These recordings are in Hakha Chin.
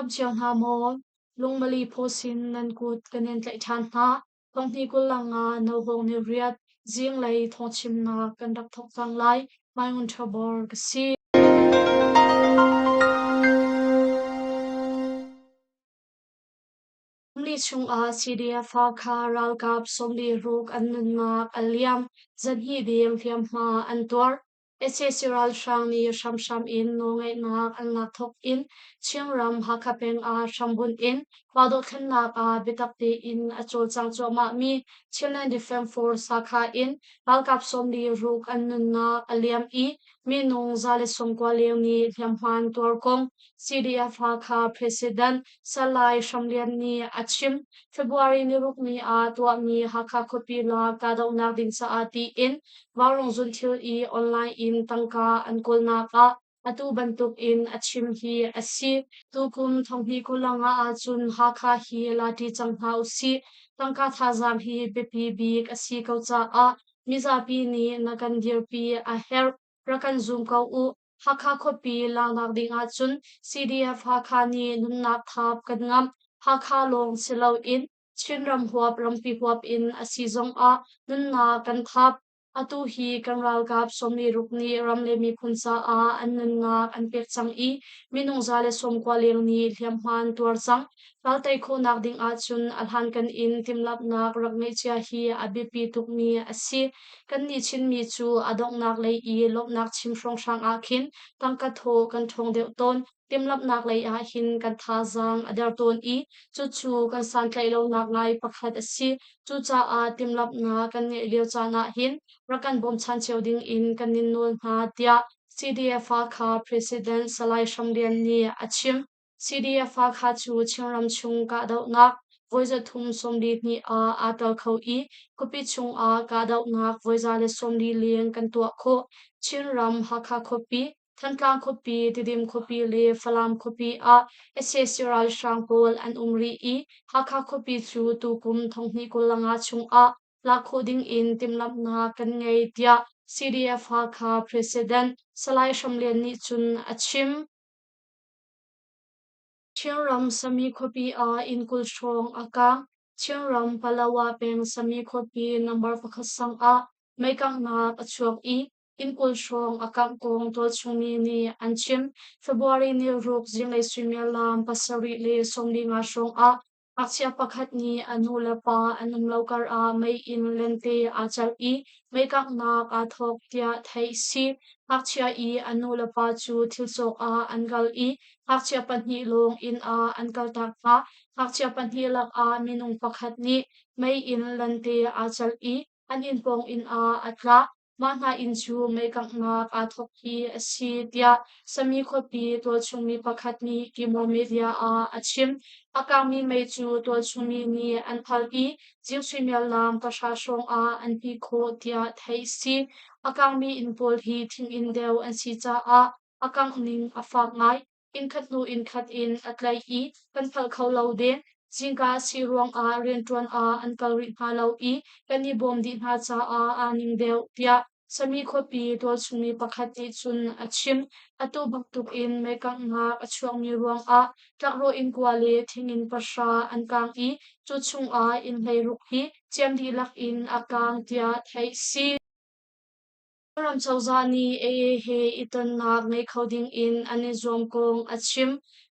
dam cio hna maw? Lungmali phaw sin nan kut kan in tlaih ṭhan hna. Thonghni 25 nohawng ni riat zinglei thawngchimnak kan rak thawk cang lai. Mai Ngun Ṭhabor ka si. Li chungah CDF Hakha ralkap 46 an nunnak a liam. Zanhnih deng hliamhma an tuar. Sac ralhrang nih hramhram in nawlngeihnak an lak thawk in Chinram Hakha peng ah hrambunh in pa dohthlennak ah biatak tein a cawlcang cuahmahmi Chinland Defence Force Hakha in ralkap 46 an nunnak a liam i minung 190 leng nih hliamhma an tuar kong CDF Hakha President Salai Hram Lian nih a chim. February ni ruk ni ah tuahmi Hakha khuapi lak kahdohnak ding caah tiin Vaurawng zunthil i online in tangka an kawlnak ah atu bantuk in a chim hi a si. Tukum thonghnih 25 ahcun Hakha hi lati cang hna usih. Tangka thazaang hi biapi bik a si ko caah mizapi nih na kan dirpi a herh. Rak kan zum ko u. Hakha khuapi laknak ding ahcun CDF Hakha nih nunnak thap kan ngamh. Hakha lawng si loin Chinram huap rampi huap in a si zongah nunnak kan thap. Atu hi kan ralkap 16 nih ram le miphun caah an nunnak an pek cang i minung 190 leng nih hliamhma an tuar cang. Raltei khawhnak ding ahcun a hlankan in timhlamhnak rak ngeih cia hi a biapi tukmi a si. Kannih Chinmi cu a donghnak lei i lawmhnak chim hrawnghrang ah khin tangka thaw kan ṭhawng deuh tawn. Timhlamhnak lei ah hin kan thazaang a der tawn i cucu kan santlaih lonak ngai pakhat a si. Cucaah timhlamhnak kan ngeih lio caan ah hin rak kan bawmchan cio ding in kan in nawl hna, tiah CDF Hakha President Salai Hram Lian nih a chim. CDF Hakha cu Chinram chung kahdohnak voi 342 ah aa tel kho i khuapi chung ah kahdohnak voi 140 leng kan tuah khawh. Chinram Hakha khuapi Thantlang khuapi, Tidim khuapi le Falam khuapi ah sac ralhrang pawl an um rih i Hakha khuapi cu tukum thonghnih 25 chungah lak khawh dingin timhlamhnak kan ngei tiah CDF Hakha President Salai Hram Lian nih cun a chim. Chinram Sami khuapi ah inn 20 hrawng a kaang. Chinram Palawa peng Sami khuapi number pakhat sang ah meikanghnak a chuak i inn 20 hrawng a kangh kong tualchungmi nih an chim. February ni ruk zinglei suimilam 7:45 hrawng ah ngakchia pakhat nih a nu le pa an um lo kar ah mei inn lente aa celh i meikanghnak aa thawk tiah theih si. Ngakchia i a nu le pa cu thil cawk ah an kal i ngakchia pahnih lawng inn ah an kaltak hna. Ngakchia pahnih lakah minung pakhat nih mei inn lente aa celh i an inn pawng inn ah a tla. Mah hna inn cu meikanghnak aa thawk hi a si, tiah Sami khuapi tualchungmi pakhat nih Kimo Media ah a chim. A kangmi mei cu tualchungmi nih an phal i zing suimilam 3 hrawng ah an hmih khawh tiah theih a si. A kangmi inn pawl hi thing inn deuh an si caah a kangh ning a fak ngai. Innkhat hnu innkhat in a tlaih i kan phalh kho lo deng. Zingka a si ruangah rianṭuan ah an kal rih hna lo i kan i bawm dih hna caah aa ning deuh, tiah Sami khuapi tualchungmi pakhat nih cun a chim. Atu bantukin meikanghnak a chuakmi ruangah tlakrawh inn kua le thinginn 9 an kaang i cu chungah inn 16 hi ciam dihlak in a kaang tiah theih a si. Ram cozah nih AA he i tonnak ngei kho dingin an i zuam kong a chim.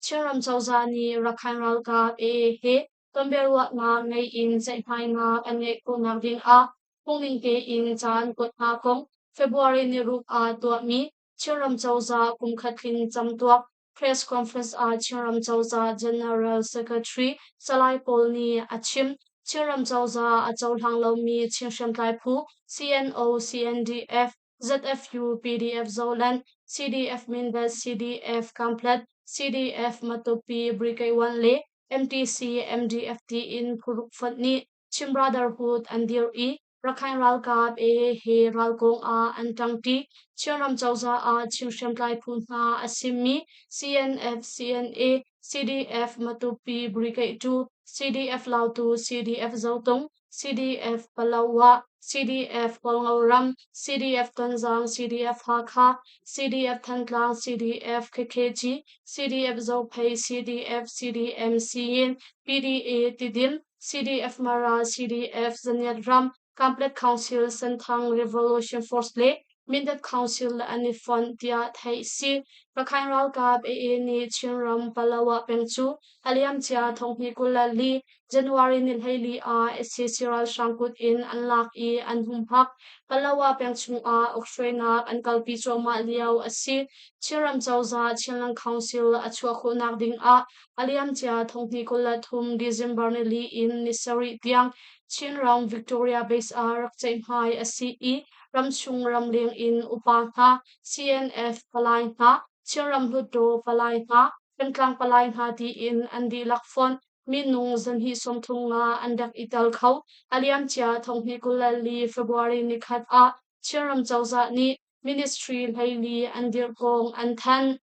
Chinram cozah nih Rakhine ralkap AA he tonbiaruahnak ngei in ceihmainak an ngeih khawhnak dingah phungning tein ca an kuat hna kong February ni ruk ah tuahmi Chinram cozah kumkhat tling camtuak press conference ah Chinram cozah General Secretary Salai Paul nih a chim. Chinram cozah a cohlang lomi Chin hriamtlai phu CNO, CNDF, ZFU, PDF Zoland, CDF Mindat, CDF Kamplet, CDF Matupi Brigade 1 le MTC, MDFT in phuruk fonh nih Chin Brotherhood an dir i. Rakhine ralkap AA he ralkong ah an ṭangṭi. Chinram cozah ah Chin hriamtlai phu hna a simi CNF, CNA, CDF Matupi Brigade 2, CDF Lautu, CDF Zotung, CDF Palawa, CDF Kawlngoram, CDF Tonzang, CDF Hakha, CDF Thantlang, CDF KKG, CDF Zophei, CDF CDM Siyin, PDA Tidim, CDF Mara, CDF Zaniat Ram, Complex Council, Senthang Revolution Force le Mindat Council an i fonh tiah theih si. Rakhine ralkap AA nih Chinram Palawa peng cu a liamcia thonghnih 24 January ni 14 ah sac ralhrang kut in an lak i an humhak. Palawa peng chungah ukhruainak an kalpi cuahmah lio a si. Chinram cozah Chinland Council a chuah khawhnak ding ah A liamcia thonghnih 23 December nili in ni sarih tiang Chinram Victoria Base ah rak ceihmai a si i ramchung ramleng in upa hna, CNF palai hna, Chinram Hluttaw palai hna, pengtlang palai hna tiin an dihlak fonh minung zahnih 35 an rak i tel kho. A liamcia thonghnih 24 February nikhat ah Chinram cozah nih Ministry 14 an dirh kong an thanh.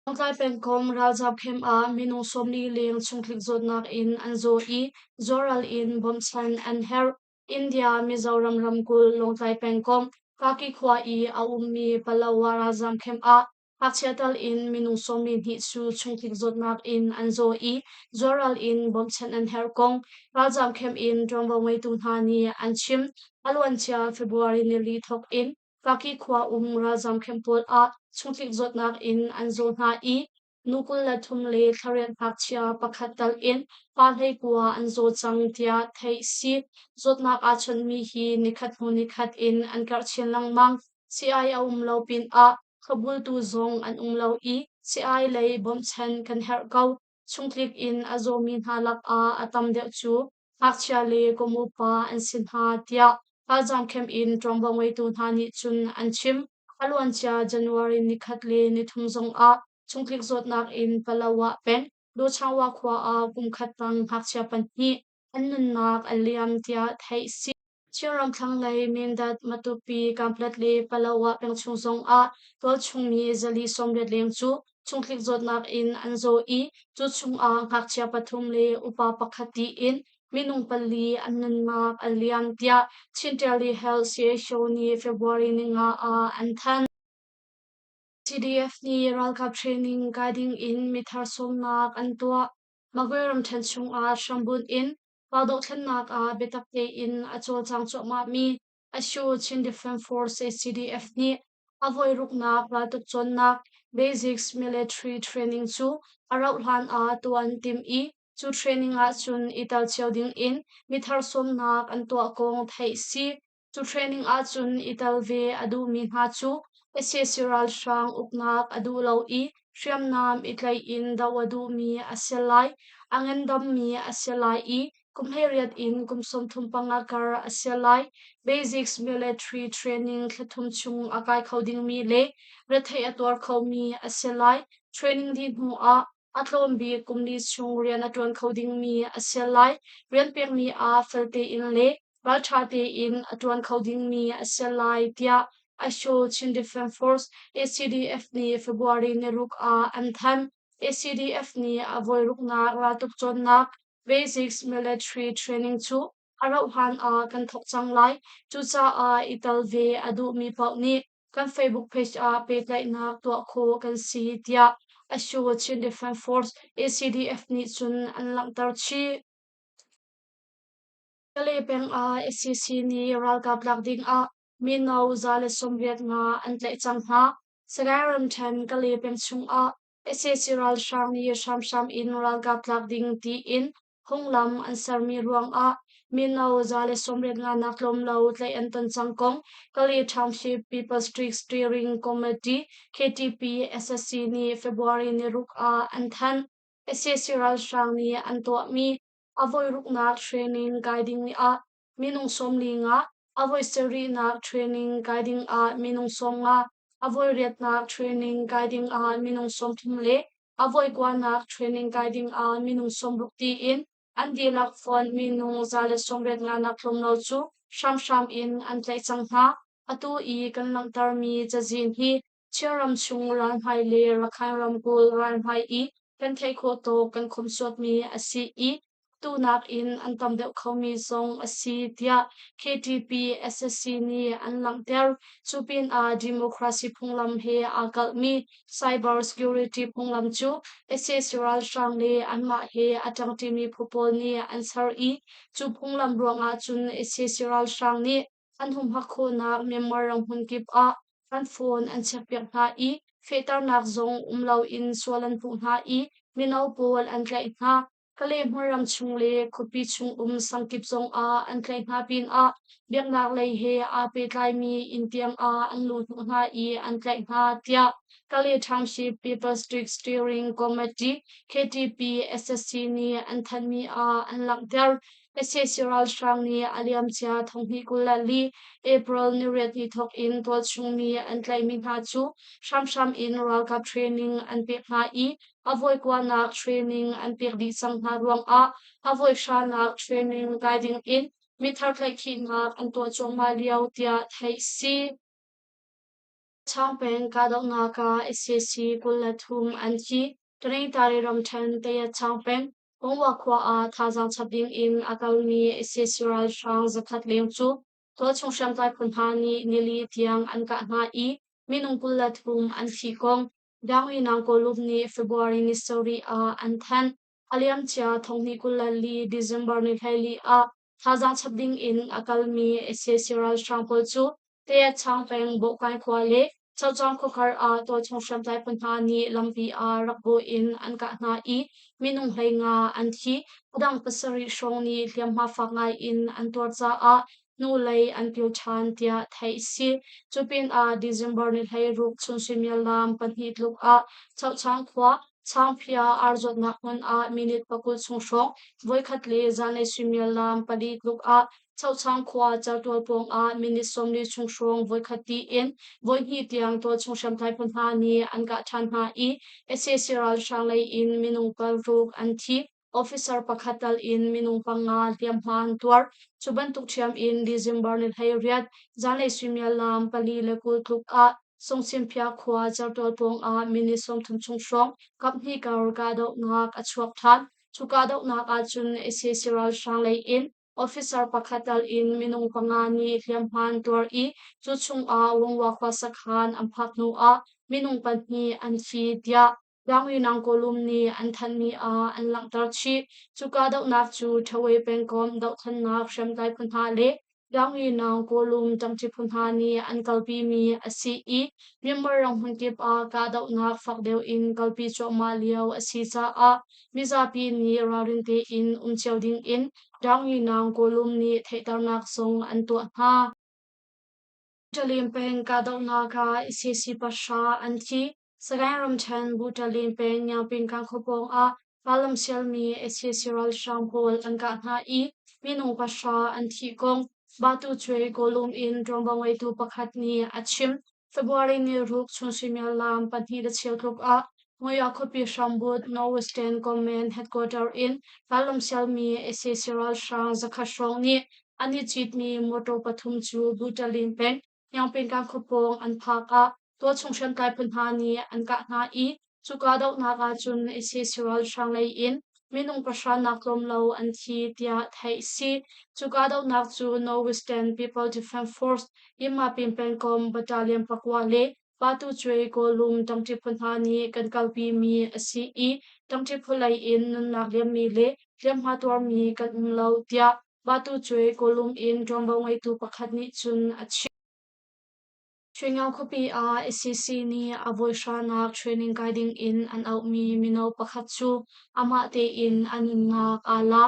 Lawngtlai pengkomh ralzaam camp ah minung 40 leng chungtlik zawtnak in an zaw i zuaral in bawmhchanh an herh. India Mizoram ramkulh Lawngtlai pengkomh Kaki khua i a ummi Palawa ralzaam camp ah ngakchia tal in minung 42 cu chungtlik zawtnak in an zaw i zuaral in bawmhchanh an herh kong ralzaam camp in ṭuanvo ngeitu hna nih an chim. A luancia February nili thawk in Kaki khua um ralzaam camp pawl ah chungtlik zawtnak in an zaw hna i nu 23 le thlariat ngakchia pakhat tal in pa 19 an zaw cang tiah theih si. Zawtnak aa chawnhmi hi nikhat hnu nikhat in an karh chin lengmang. Sii-ai a um lo pinah khuabultu zong an um lo i sii-ai lei bawmhchanh kan herh ko. Chungtlik in a zawmi hna lakah a tam deuh cu ngakchia le kum upa an si hna tiah ralzaam camp in ṭuanvo ngeitu hna nih cun an chim. A luancia January nikhat le nithum zongah chungtlik zawtnak in Palawa peng Luchangwa khua ah kum khat tang ngakchia pahnih an nunnak a liam tiah theih si. Chinram thlanglei Mindat, Matupi, Kanpetlet le Palawa pengchung zongah tualchungmi 480 leng cu chungtlik zawtnak in an zaw i cu chungah ngakchia pathum le upa pakhat tiin minung pali an nunnak a liam tiah Chin Tele Health CHO nih February ninga ah an thanh. CDF nih ralkap training kai ding in mithar sawmnak an tuah. Magwe ramṭhen chungah hrambunh in Pa dohthlennak ah biatak tein a cawlcang cuahmahmi Asho Chin Defense Force CDF nih a voiruknak raltuk cawnnak Basics Military Training cu a rauhhlan ah tuah an timh i cu training ahcun i tel cio dingin mithar sawmnak an tuah kong theih si. Cu training ahcun i tel ve a duhmi hna cu sac ralhrang uknak a duh lo i hriamnam i tlaih in doh a duhmi a si lai, a ngandammi a si lai i kum 18 in kum 35 kar a si lai. Basics military training thla thum chung a kai kho dingmi le retheih a tuar khomi a si lai. Training dih hnu ah a tlawm bik kum li chung rian a ṭuan kho dingmi a si lai. Rian pekmi ah fel tein le ralṭha tein a ṭuan kho dingmi a si lai tiah Asho Chin Defense Force ACDF nih February niruk ah an thanh. ACDF nih a voiruknak raltuk cawnnak Basics Military Training cu a rauhhlan ah kan thawk cang lai. Cucaah i tel ve a duhmi paoh nih kan Facebook page ah pehtlaihnak tuah khawh kan si tiah Asho Chin Defense Force ACDF nih cun an langhter chih. Kalay peng ah sac nih ralkap lak ding ah mino 185 an tlaih cang hna. Sagaing ramṭhen Kalay peng chung ah sac ralhrang nih hramhram in ralkap tlak ding tiin phunglam an sermi ruang ah mino 185 nak tlawm lo tlaih an ton cang kong Kalay Township People's Steering Committee KTP SSC nih February niruk ah an thanh. Sac ralhrang nih an tuahmi a voiruknak training kai ding ah minung 45, a voi sarihnak training kai ding ah minung 50, a voi riatnak training kai ding ah minung 30 le a voi kuanak training kai ding ah minung 60 tiin An dihlak fonh minung 185 nak tlawm lo cu hramhram in an tlaih cang hna. Atu i kan langhtermi cazin hi Chinram chung ralhmai le Rakhine ramkulh ralhmai i kan theih khawh tawk kan khomhsuatmi a si i atu nakin an tam deuh khomi zong a si tiah KTP SSC nih an langhter. Cu pinah democracy phunglam he aa kalhmi cyber security phunglam cu sac ralhrang le anmah he a ṭangṭimi phu pawl nih an ser i cu phunglam ruangah cun sac ralhrang nih an humhak khawhnak Myanmar ram hmunkip ah an phone an checkpiak hna i fehternak zong um loin sual an puh hna i mino pawl an tlaih hna. Kalay hmunram chung le khuapi chung um sangkip zongah an tlaih hna pinah biaknak lei he aa pehtlaimi inn tiangah an luh hnawh hna i an tlaih hna tiah Kalay Township People's District Steering Committee KTP SSC nih an thanhmi ah an langhter. Sac ralhrang nih a liamcia 2024 April niriat ni thawk in tualchung mi an tlaihmi hna cu hramhram in ralkap training an pek hna i a voikuanak training an pek dih cang hna ruangah a voihranak training kai ding in mithar tlaihkhihnak an tuah cuahmah lio tiah theih si. Changpeng kahdohnak ah sac 23 an thi. Taningtari ramṭhen Tayat Changpeng Pongwa khua ah thazaang chap ding in a kalmi sac ralhrang 100 leng cu tualchung hriamtlai phu hna nih nili tiang an kah hna i minung 23 an thi kong Dangwinang Kawlum nih February ni sarih ah an thanh. A liamcia 2024 December ni 14 ah thazaang chap ding in a kalmi sac ralhrang pawl cu Teachang peng Bawhkai khua le Chocang khuakar ah tualchung hriamtlai phu hna nih lampi ah rak bawh in an kah hna i minung 15 an thi. A dang pasarih hrawng nih hliamhma fak ngai in an tuar caah hnulei an pil ṭhan tiah theih a si. Cu pinah December ni 16 chun suimilam 2 tluk ah Chochang khua Changphia ar zuatnak hmun ah minute 20 chung hrawng voikhat le zanlei suimilam 4 tluk ah Chochang khua certual pawng ah minute 40 chung hrawng voikhat tiin voihnih tiang tualchung hriamtlai phu hna nih an kah ṭhan hna i sac ralhrang lei in minung 6 an thi. Officer pakhat tal in minung 5 hliamhma an tuar. Cu bantuk ṭhiam in December ni 18 zanlei suimilam 4:20 tluk ah Sungsimphia khua certual pawng ah minute 30 chung hrawng kaphnih kar kahdohnak a chuak ṭhan. Cu kahdohnak ahcun sac ralhrang lei in Officer pakhat tal in minung 5 nih hliamhma an tuar i cu chungah Wangwa khua sakhan an phak hnu ah minung 2 an thi tiah Dangwinang Kawlum nih an thanhmi ah an langhter chih. Cu kahdohnak cu Ṭhawe pengkomh dohthlennak hriamtlai phu hna le Dangwinang Kawlum ṭangṭi phu hna nih an kalpimi a si i Myanmar ram hmunkip ah kahdohnak fak deuh in kalpi cuahmah lio a si caah mizapi nih ralrin tein um cio ding in Dangwinang Kawlum nih theihternak zong an tuah hna. Ṭalim peng kahdohnak ah sac 9 an thi. Sagaing ramṭhen Buṭalin peng Ngiangpingkang khua pawng ah rallam sialmi sac ralhrang pawl an kah hna i minung 9 an thih kong Batu Cuai Kawlum in ṭuanvo ngeitu pakhat nih a chim. February ni ruk chun suimilam 2:15 tluk ah Muya khuapi hrambut Northwestern Command Headquarter in rallam sialmi sac ralhrang 100 hrawng nih an i citmi motor pathum cu Buṭalin peng Hniangpingkang khua pawng an phak ah tualchung hriamtlai phu hna nih an kah hna i cu kahdohnak ahcun sac ralhrang lei in minung 9 nak tlawm lo an thi tiah theih a si. Cu kahdohnak cu Northwestern People Defense Force Yinmapin pengkomh Battalion 9 le Patu Cuai Kawlum ṭangṭi phu hna nih kan kalpimi a si i ṭangṭi phu lei in nunnak liammi le hliamhma tuarmi kan um lo tiah Batu Cuai Kawlum in ṭuanvo ngeitu pakhat nih cun a chim. Shuinghau khuapi ah sac nih a voihranak training kai ding in an auhmi mino pakhat cu amah tein a nunnak aa la.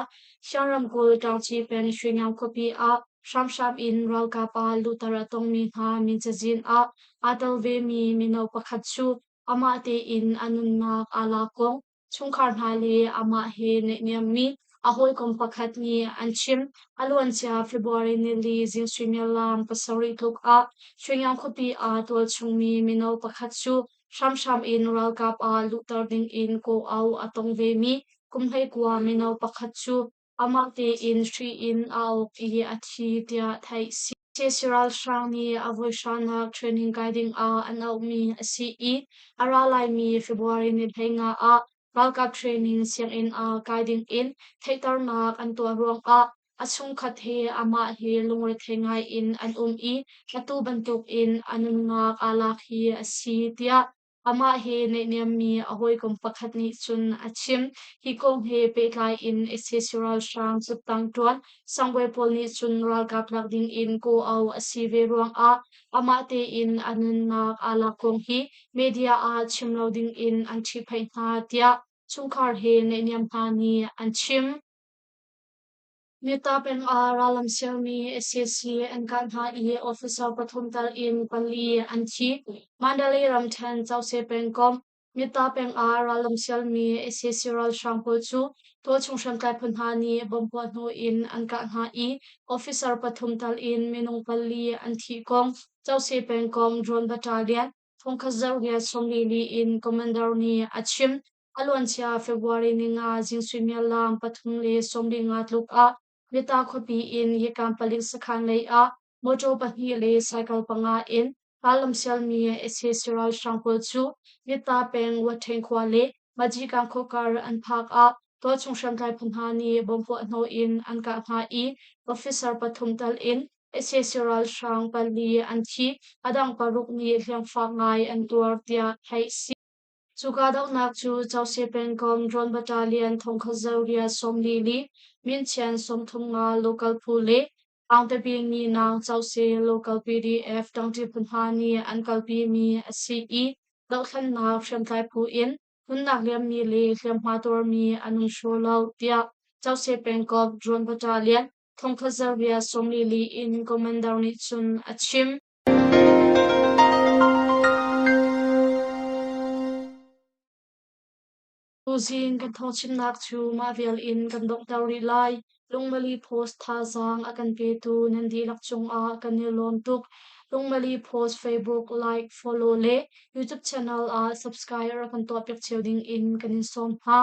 Siang ramkulh Ṭangci peng Shuinghau khuapi ah hramhram in ralkap ah luhter a tongmi hna min cazin ah aa tel vemi mino pakhat cu amah tein a nunnak aa lak kong chungkhar hna le amah he naihniammi a hawikom pakhat nih an chim. A luancia February nili zing suimilam 7 tluk ah Shuingyang khuapi ah tualchungmi mino pakhat cu hramhram in ralkap ah luhter ding in kawhauh a tong vemi kum 19 mino pakhat cu. amah tein hri in aa awk i a thi tiah theih a si. Sac ralhrang nih a voi hranak training kai ding ah an auhmi a si i a ra laimi February ni 15 ah ralkap training sianginn ah kai ding in theihternak an tuah ruangah a chungkhat he amah he lungrethei ngai in an um i atu bantukin a nunnak aa lak hi a si tiah Amah he naihniammi a hawikom pakhat nih cun a chim. Hi kong he pehtlai in sac ralhrang kuttang ṭuan sangbawi pawl nih cun ralkap lak ding in kawhauh a si ve ruangah amah tein a nunnak aa lak kong hi media ah chim lo ding in an ṭhihphaih hna tiah chungkhar he naihniam hna nih an chim. Myitta peng ah rallam sermi sac an kah hna i officer pathum tal in pali an thi. Mandalay ramṭhen Cause pengkomh Myitta peng ah rallam sialmi sac ralhrang pawl cu tualchung hriamtlai phu hna nih bomb puah hnu in an kah hna i officer pathum tal in minung pali an thih kong Cause pengkomh Drone Battalion thongkhat zarhriat 44 in commander nih a chim. A luancia February ninga zing suimilam 3:45 tluk ah Myitta khuapi in Yekam palik sakhan lei ah motor pahnih le cycle panga in rallam sialmi sac ralhrang pawl cu Myitta peng Wattheng khua le Majikang khuakar an phak ah tualchung hriamtlai phu hna nih bomb puahhnawh in an kah hna i officer pathum tal in sac ralhrang pali an thi, a dang paruk nih hliamfak ngai an tuar tiah theih a si. Cu kahdohnak cu Cause pengkomh Drone Battalion thongkhat zariat 44, Minchian 35 local phu le Aungtapi Minang Cause local PDF ṭangṭi phu hna nih an kalpimi a si i dohthlennak hriamtlai phu in nunnak liammi le hliamhma tuarmi an um hraw lo tiah Cause pengkomh Drone Battalion thongkhat zariat 44 in commander nih cun a chim. Tuzing kan thawngchimnak cu mah vial in kan donghter rih lai. Lungmali Post thazaang a kan petu nan dihlak cungah kan i lawm tuk. Lungmali Post Facebook like, follow le YouTube channel ah subscribe rak kan tuahpiak cio ding in kan in sawm hna.